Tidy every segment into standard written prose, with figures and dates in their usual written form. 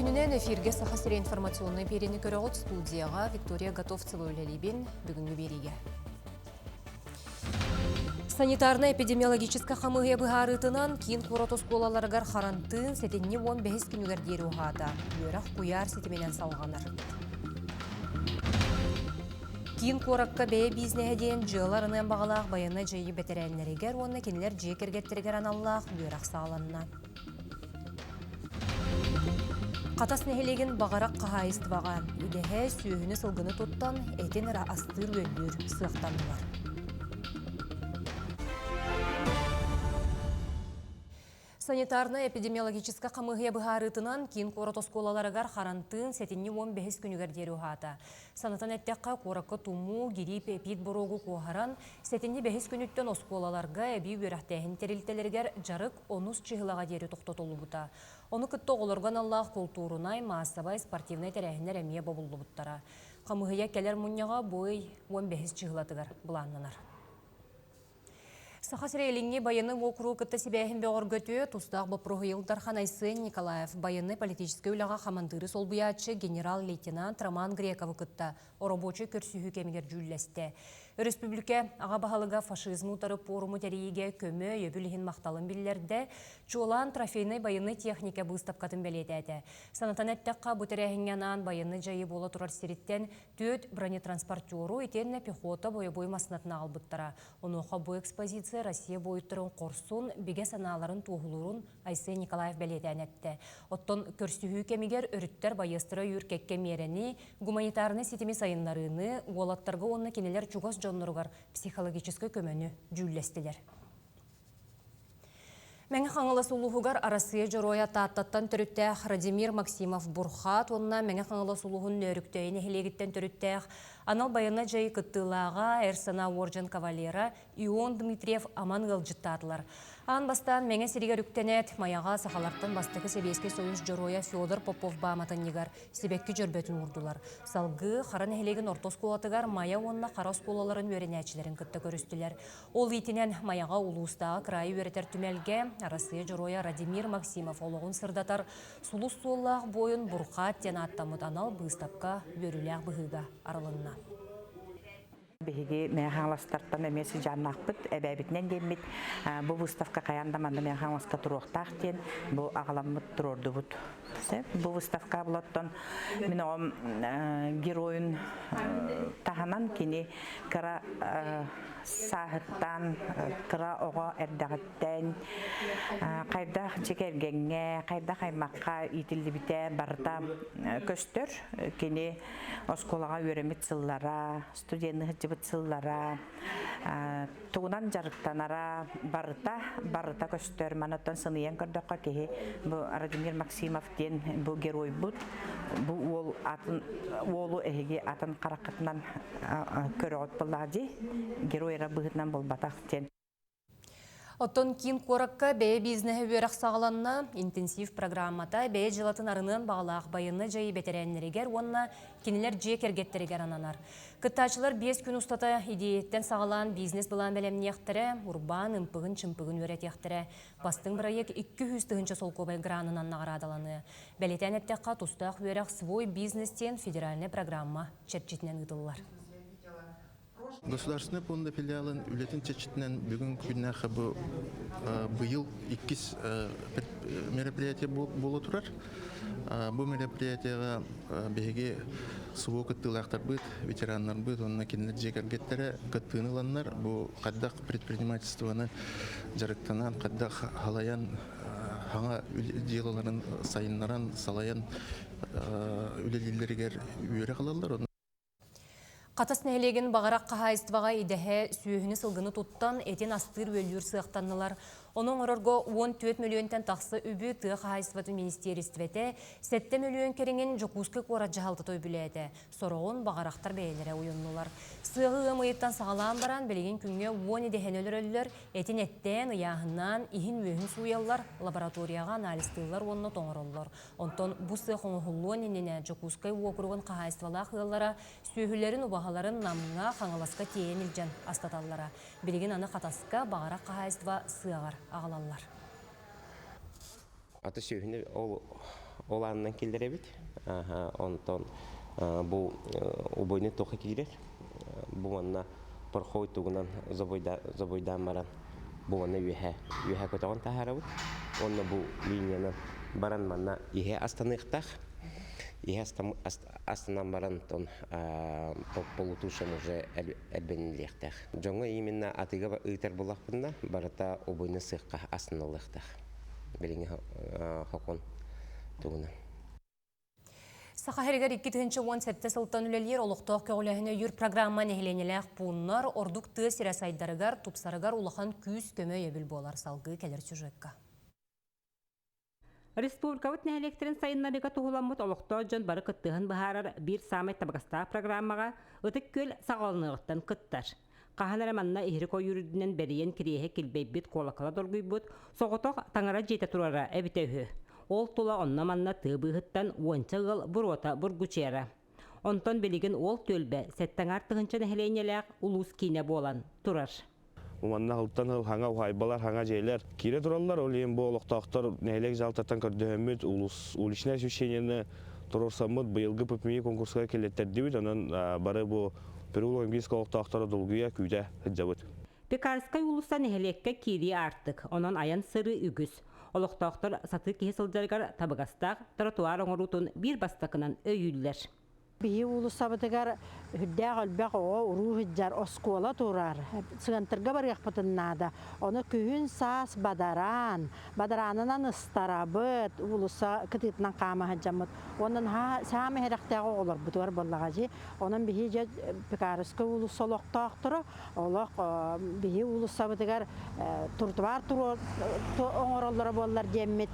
күнүнэн эфиргэ Саха сирэ информационнай биэриини көрөҕүт студияҕа Виктория Готовцева үлэлиибин бүгүҥҥү биэриигэ. Санитарнай-эпидемиологическай хамыыһыйа быһаарыытынан киин куорат оскуолаларыгар харантыын сэтинньи 15 күнүгэр диэри уһаата. Үөрэх куйаар ситиминэн салҕанар. Киин куоракка бэйэ бизнеһэ диэн дьыала арыныан баҕалаах байыаннай дьайыы бэтэрээннэригэр уонна кинилэр дьиэ кэргэттэригэр аналлаах үөрэх саҕаланна. Хатас нэһилиэгин Баҕарах хаһаайыстыбаҕа идэһэ сүөһүнү-сылгыны туттан этин эрэ астыыр-үөллүүр сыахтаннылар. Санитарнай-эпидемиологическай хамыыһыйа быһаарыытынан киин куорат оскуолаларыгар харантыын сэтинньи 15 күнүгэр диэри уһаата. Санатан эттэххэ, куоракка тумуу, гириип, эпид боруогу куоһаран, сэтинньи бэһис күнүттэн оскуолаларга эбии үөрэхтээһин тэрилтэлэригэр дьарык онус чыһылаҕа диэри тохтотуллубута. Ону кытта оҕолорго аналлаах култуурунай, маассабай, спортивнай тэрээһиннэр эмиэ бобуллубуттара. Хамыыһыйа кэлэр мунньаҕа бу ый 15 чыһылатыгар былааннанар. Саха сирэ Илиҥҥи байыаннай уокуругу кытта сибээһин бөҕөргөтүө, тустаах боппуруоһу Ил Дархан Айсен Николаев байыаннай-политическай үлэҕэ хамандыыры солбуйааччы генерал-лейтенант Роман Грековы кытта оробуочай көрсүһүү кэмигэр дьүүллэстэ. Өрөспүүбүлүкэ аҕа баһылыга фашизмы утары пуоруму тэрийиигэ көмө, өйөбүл иһин махталын биллэрдэ, чуолаан трофейнай байыаннай техника быыстапкатын бэлиэтээтэ. Санатан эттэххэ, бу тэрээһиҥҥэ анаан байыаннай дьайыы буола турар сириттэн түөрт бронетранспортеру итиэннэ пехота бойобуой массыынатын аҕалбыттара. Онуоха бу экспозиция Россия буойуттарын хорсун, бигэ санааларын туоһулуурун Айсен Николаев бэлиэтээн эттэ. Оттон көрсүһүү кэмигэр өрүттэр байыастара өйүүр кэккэ миэрэни, гуманитарнай ситими сайыннарыыны, уолаттарга уонна кинилэр чугас дьонноругар психологическай көмөнү дьүүллэстилэр. Мэҥэ Хаҥалас улууһугар Арассыыйа Дьоруойа Тааттаттан төрүттээх Радимир Максимов Бурхаат уонна Мэҥэ Хаҥалас улууһун Нөөрүктээйи нэһилиэгиттэн төрүттээх анал байыаннай дьайыы кыттыылааҕа, Эр санаа уордьан кавалера Ион Дмитриев аман ыалдьыттаатылар. Аан бастаан Мэҥэ сиригэр үктэнээт, Майаҕа сахалартан бастакы Сэбиэскэй Союз Дьоруойа Федор Попов бааматынньыгар сибэкки дьөрбөтүн уурдулар. Салгыы Хара нэһилиэгин орто оскуолатыгар Майа уонна Хара оскуолаларын үөрэнээччилэрин кытта көрүстүлэр. Ол иитинэн Майаҕа улуустааҕы кыраайы үөрэтэр түмэлгэ Арассыыйа Дьоруойа Радимир Максимов олоҕун сырдатар Сулус суоллаах буойун Бурхаат диэн ааттаммыт анал быыстапка үөрүүлээх быһыыга арылынна. Биһиги Мэҥэ Хаҥаластартан эмиэ сыдьааннаахпыт, эбээбитинэн диэммит бу выставка хайаан да манна Мэҥэ Хаҥаласка туруохтаах диэн бу аҕаламмыт туруордубут. Бу выставка булаттан мин оҕом геройун таһынан кини кыра сааһыттан кыра оҕо эрдэҕиттэн хайдах дьиэ кэргэҥҥэ, хайдах аймахха иитиллибитэ барыта көстөр. Кини оскуолаҕа үөрэммит сыллара, студенныы сылдьыбыт сыллара, тугунан дьарыктанара барыта, барыта көстөр. Манаттан сыныйан көрдөххө киһи бу Радимир Максимов диэн бу геройбут, бу уол атын уолу эһиги атын хараххытынан көрөҕүт буоллаҕа дии, герой эрэ быһыытынан буолбатах диэн. Оттон киин куоракка бэйэ бизнеһэ үөрэх саҕаланна. Интенсив программата бэйэ дьыалатын арыныан баҕалаах байыаннай дьайыы бэтэрээннэригэр уонна кинилэр дьиэ кэргэттэригэр ананар. Кыттааччылар 5 күн устата идиэйэттэн саҕалаан бизнес-былаан бэлэмниэхтэрэ, урбаан ымпыгын-чымпыгын үөрэтиэхтэрэ. Бастыҥ бырайыак 200 тыһыынча солкуобай гранынан наҕараадаланыа. Бэлиэтээн эттэххэ, тустаах үөрэх «Свой бизнес» диэн федеральнай программа чэрчитинэн ыытыллар. Государственный пуонда филиалын үлэтин чэрчитинэн бүгүн күннээххэ бу быйыл иккис мероприятие буола турар. Бу мероприятиеҕа биһиги СВО кыттыылаахтарбыт, ветераннарбыт уонна кинилэр дьиэ кэргэттэрэ кыттыыны ыланнар бу хайдах предпринимательствоны дьарыктанан, хайдах халайан хаҥа дьыалаларын сайыннаран, салайан үлэлииллэригэр үөрэх ылаллар. Хатас нэһилиэгин Баҕарах хаһаайыстыбаҕа идэһэ сүөһүнү-сылгыны туттан, этин астыыр-үөллүүр сыахтаннылар. Ону оҥорорго 14 мөлүйүөнтэн тахса үбү тыа хаһаайыстыбатын министиэристибэтэ 7 мөлүйүөн кэриҥин Дьокуускай куорат дьаһалтата үбүлээтэ. Сороҕун баҕарахтар бэйэлэрэ уйуннулар. Сыаҕы ыам ыйыттан саҕалаан баран, билигин күҥҥэ 10 идэһэни өлөрөллөр, этин эттээн, ыйааһыннаан, иһин-үөһүн сууйаллар, лабораторияҕа анализтыыллар уонна тоҥороллор. Онтон бу сыах оҥоһуллуон иннинэ Дьокуускай уокуругун хаһаайыстыбалаах ыаллара сүөһүлэрин, убаһаларын Намҥа, Хаҥаласка тиэйэн илдьэн астаталлара. Билигин аны Хатаска, Баҕарах хаһаайыстыба сыаҕар аҕалаллар. Аты сүөһүнү ол Ол аанынан киллэрэбит. Онтон бу убойный тоха киирэр. Бу манна пороховой тугунан забойдаан баран бу манна үөһэ үөһэ көтөҕөн таһаарабыт. Уонна бу линиянан баран манна иһэ астаныахтаах. Иһэ астанан баран тон полутушан уже элбэниллиэхтээх. Дьоҥҥо именно атыыга ыытар буллахпытына барыта убойны сыахха астаныллыахтаах. Билиҥҥи хокун тугунан. Саха сиригэр 2017 сылтан үлэлиир олохтоох көҕүлээһини өйүүр программа нэһилиэнньэлээх пууннар ордук тыа сирэ сайдарыгар, тупсарыгар улахан күүс-көмө өйөбүл буолар салгыы кэлэр сюжекка. Республикабыт нэһилиэктэрин сайыннарыыга туһуламмыт олохтоох дьон бары кыттыһан быһаарар биир саамай табыгастаах программаҕа Ытык Күөл саҕаланыаҕыттан кыттар. Хаһан эрэ манна иһирик ойуур үрдүнэн бэрийэн кириэһэ килбэйбит куолакала доргуйбут соҕотох таҥара дьиэтэ турара эбитэ үһү. Ол тула онно-манна тыа быыһыттан уонча ыал буруота бургучуйара. Онтон билигин ол түөлбэ сэттэ тыһыынча нэһилиэнньэлээх улуус киинэ буолан турар. Манна сылтан сыл хаҥа уһаайбалар, хаҥа дьиэлэр киирэ тураллар. Ол иһин бу олохтоохтор нэһилиэк дьаһалтаттан көрдөһөммүт улус уличное освещениены туруорсаммыт быйылгы ППМИ конкурска киллэттэрдибит. Онон бары бу Переулок Английского олохтоохторо долгуйа күүтэ сылдьабыт. Пекарскай уулусса нэһилиэккэ киирии аартык, онон айан-сырыы үгүс. Олохтоохтор сатыы киһи сылдьарыгар табыгастаах тротуар оҥоруутун биир бастакынан өйүүллэр. Биһи уулуссабытыгар үрдээх элбэх оҕо уруу сылдьар оскуола турар. Сыантырга барыахпытын наада. Ону күһүн саас бадараан, бадараанынан ыстарабыт, уулусса кытыытынан хаама сылдьаммыт. Онон саамай сэрэхтээх оҕолорбутугар буоллаҕа дии. Онон биһи дьэ Пекарскай уулусса олохтоохторо олох биһи уулуссабытыгар тротуар оҥороллоро буоллар диэммит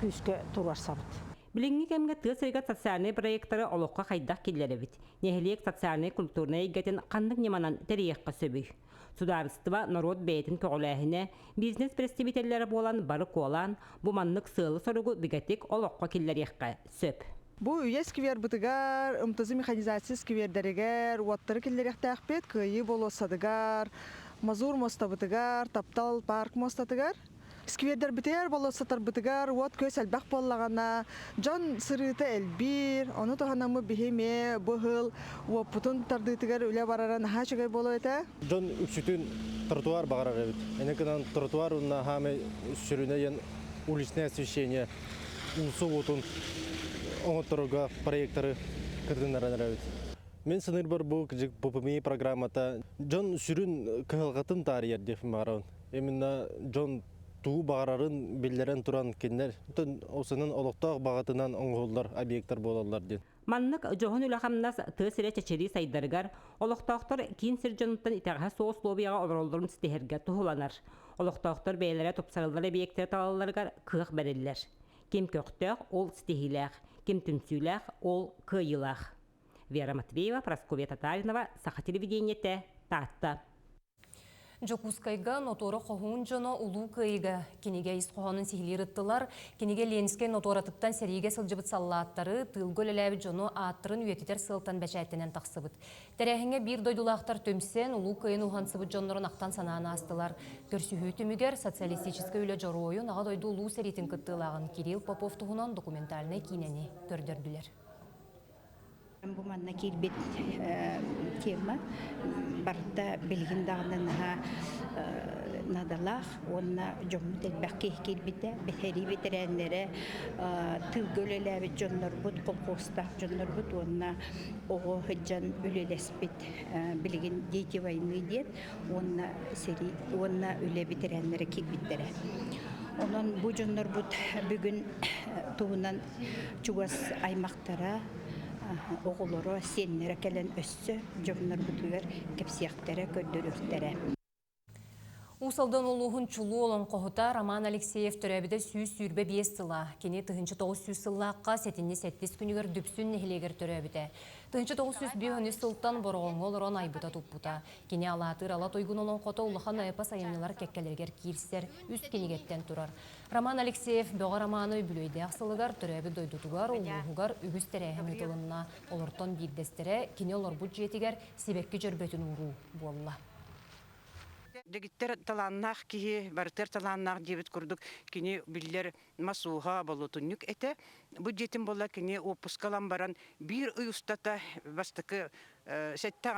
күүскэ туруорсабыт. Билиҥҥи кэмҥэ тыа сиригэр социальнай проектары олоххо хайдах киллэрэбит? Нэһилиэк социальнай-культурнай эйгэтин ханнык ньыманан тэрийиэххэ сөбүй? Судаарыстыба норуот бэйэтин көҕүлээһинэ, бизнес представителлэрэ буолан бары куолаан, бу маннык сыалы-соругу бигэтик олоххо киллэриэххэ сөп. Бу үйэ сквербытыгар, МТЗ механизация сквердэригэр уоттары киллэриэхтээхпит, Кыайыы болуоссатыгар, Мазур муостабытыгар, Таптал парк муостатыгар. Сквердэрбитигэр, болуоссатарбытыгар уот-күөс элбэх буоллаҕына, дьон сырыыта элбиир, ону туһанаммыт биһи эмиэ бу ыһыл уоппутун тардыытыгар үлэ барара наһаа үчүгэй буолуо этэ. Дьон үксүтүн тротуар баҕарар эбит. Ини гынан тротуар уонна хаамай сүрүнэ диэн уличное освещение уулусса уотун оҥотторорго проекторы кытыннаран эрэбит. Мин саныырбар бу ППМИ программата дьон сүрүн кыһалҕатын таарыйар диэхпин баҕарабын. Именно дьон тугу баҕарарын биллэрэн туран кинилэр осунун олохтоох баҕатынан оҥоһуллар объектар буолаллар диэн. Маннык дьоһун үлэ-хамнас тыа сирэ чэчирии сайдарыгар, олохтоохтор киин сир дьонуттан итэҕэһэ суох условияҕа олороллорун ситиһэргэ туһуланар. Олохтоохтор бэйэлэрэ тупсарыллар эбийиэктэри талалларыгар кыах бэриллэр. Ким көхтөөх, ол ситиһиилээх, ким түмсүүлээх, ол кыайыылаах. Вера Матвеева, Прасковья Татаринова, Саха телевидениетэ, Таатта. Дьокуускайга нотуора хоһуун дьоно Улуу Кыайыыга кинигэ ис хоһоонун сиһилии ырыттылар. Кинигэ Ленскэй нотуоратыттан сэриигэ сылдьыбыт саллааттары, тыылга үлэлээбит дьону ааттарын үйэтитэр сыалтан бэчээттэнэн тахсыбыт. Тэрээһиҥҥэ биир дойдулаахтар түмсэн, Улуу Кыайыыны уһансыбыт дьоннорун ахтан-санаан аастылар. Көрсүһүү түмүгэр социалистическай үлэ дьоруойун, Аҕа дойду Улуу сэриитин кыттыылааҕын Кирилл Попов туһунан документальнай киинэни көрдөрдүлэр. Бу манна киирбит тема барыта билигин даҕаны наһаа наадалаах уонна дьоммут элбэх киһи киирбитэ. Сэрии бэтэрээннэрэ, тыылга үлэлээбит дьоннорбут, колхозтаах дьоннорбут уонна оҕо сылдьан үлэлэспит билигин дети войны диэн уонна сэрии уонна үлэ бэтэрээннэрэ киирбиттэрэ. Онон бу дьоннорбут бүгүн туһунан чугас аймахтара, оҕолоро, сиэннэрэ кэлэн өссө дьоннорбутугар кэпсиэхтэрэ, көрдөрүөхтэрэ. Уус Алдан улууһун чулуу олоҥхоһута Роман Алексеев төрөөбүтэ 125 сыла. Кини 1900 сыллаахха сэтинньи сэттис күнүгэр Дүпсүн нэһилиэгэр төрөөбүтэ. 1905 сылтан Бороҕоҥҥо олорон айбыта туппута. Кини алаатыыр ала туйгун олоҥхото улахан эпос айымньылар кэккэлэригэр киирсэр үс кинигэттэн турар. Роман Алексеев Бөҕө романы үбүлүөйдээх сылыгар төрөөбүт дойдутугар, улууһугар үгүс тэрээһин ыытылынна. Олортон биирдэстэрэ кини олорбут дьиэтигэр сибэкки дьөрбөтүн ууруу буолла. Дэгиттэр талааннаах киһи, барытыгар талааннаах диэбит курдук кини биллэр мас ууһа, болотунньук этэ. Бу дьиэтин буолла кини уоппуска ылан баран биир ый устата бастакы сэттэ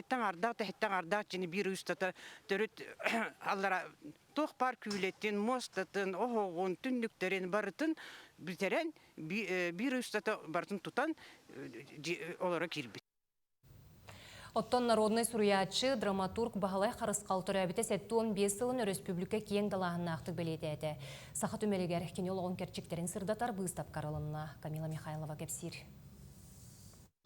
аҥаардаах да сэттэ аҥаардаах дьиэни биир ый устата төрүт аллара туох баар күүлэтин, муостатын, оһоҕун, түннүктэрин барытын бүтэрэн биир ый устата барытын тутан олоро киирбит. Оттон народнай суруйааччы, драматург Баһылай Харысхал төрөөбүтэ 75 сылын өрөспүүбүлүкэ киэҥ далааһыннаахтык бэлиэтээтэ. Саха түмэлигэр кини олоҕун кэрчиктэрин сырдатар быыстапка арылынна. Камила Михайлова кэпсиир.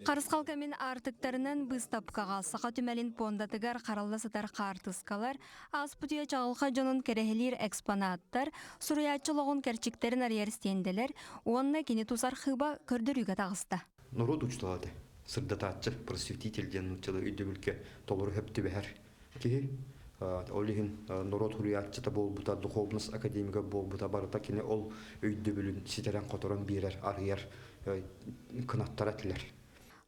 Харысхал кэмин аартыктарынан быыстапкаҕа Саха түмэлин пуондатыгар харалла сытар хаартыскалар, ааспыт үйэ чаҕылхай дьонун кэрэһилиир экспонаттар, суруйааччы олоҕун кэрчиктэрин арыйар стенделэр уонна кини тус архыыба көрдөрүүгэ таҕыста. Норуот учуутала этэ. Сырдатааччы, просветитель диэн нууччалыы өйдөбүлгэ толору сөп түбэһэр киһи. Ол иһин норуот суруйааччыта буолбута, духовность академига буолбута барыта кини ол өйдөбүлүн ситэрэн-хоторон биэрэр, арыйар кынаттара этилэр.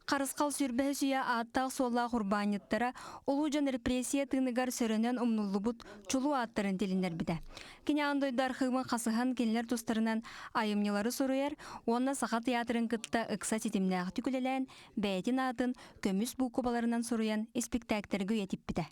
Харысхал сүүрбэһис үйэ ааттаах-суоллаах урбаанньыттара улуу дьон репрессия тыыныгар сөрөнөн умнуллубут чулуу ааттарын тилиннэрбитэ. Кини аан дойду архыыбын хасыһан кинилэр тустарынан айымньылары суруйар уонна Саха тыйаатырын кытта ыкса ситимнээхтик үлэлээн, бэйэтин аатын көмүс буукубаларынан суруйан испиктээктэргэ үйэтиппитэ.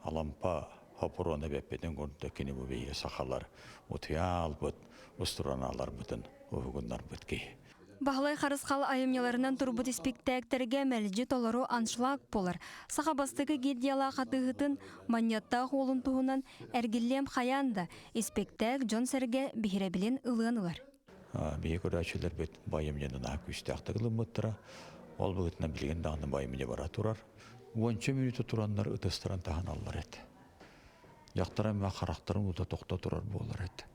Алампа Хопуруона эбэппитин курдук кини бу биһиги сахалар утуйа аалбыт, устуранааларбытын уһугуннарбыт киһи. Баһылай Харысхал айымньыларынан турбут испиктээктэргэ мэлдьи толору аншлаг буолар. Саха бастакы гильдиялаах атыыһытын Манньыаттаах уолун туһунан эргиллиэм хайаан да, испиктээк дьон-сэргэ биһирэбилин ылыан ылар. Биһиги көрөөччүлэрбит бу айымньыны наһаа күүстээхтик ылыммыттара. Ол быһыытынан билигин даҕаны бу айымньы бара турар. Уонча мүнүүтэ тураннар ытыстарын таһыналлар этэ. Дьахтар эмэ харахтарын уута тохто турар буолар этэ.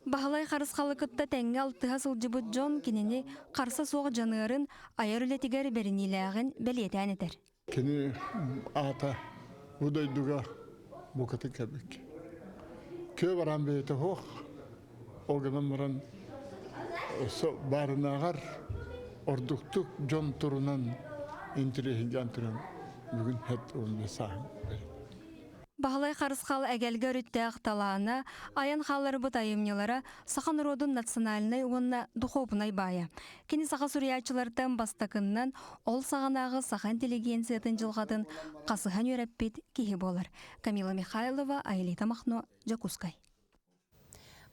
Баһылай Харысхалы кытта тэҥҥэ алтыһа сылдьыбыт дьон кинини харса суох дьаныарын, айар үлэтигэр бэриниилээҕин бэлиэтээн этэр. Кини аата бу дойдуга букатын кэлбит. Көө баран бэйэтэ суох, ол гынан баран баарынааҕар ордуктук дьон турунан интириэһиргээн туран бүгүн хэт уонна сааһын Баһылай Харысхал эгэлгэ өрүттээх талаана, айан хаалларбыт айымньылара саха норуотун национальнай уонна духуобунай баайа. Кини саха суруйааччылартан бастакыннан ол саҕанааҕы саха интеллигенциятын дьылҕатын хасыһан үөрэппит киһи буолар. Камила Михайлова, Аэлита Махно, Дьокуускай.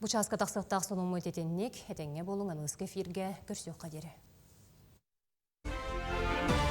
Бу чааска тахсыахтаах сонуммут итинник, этэҥҥэ буолуҥ аныгыскы эфиргэ көрсүөххэ диэри.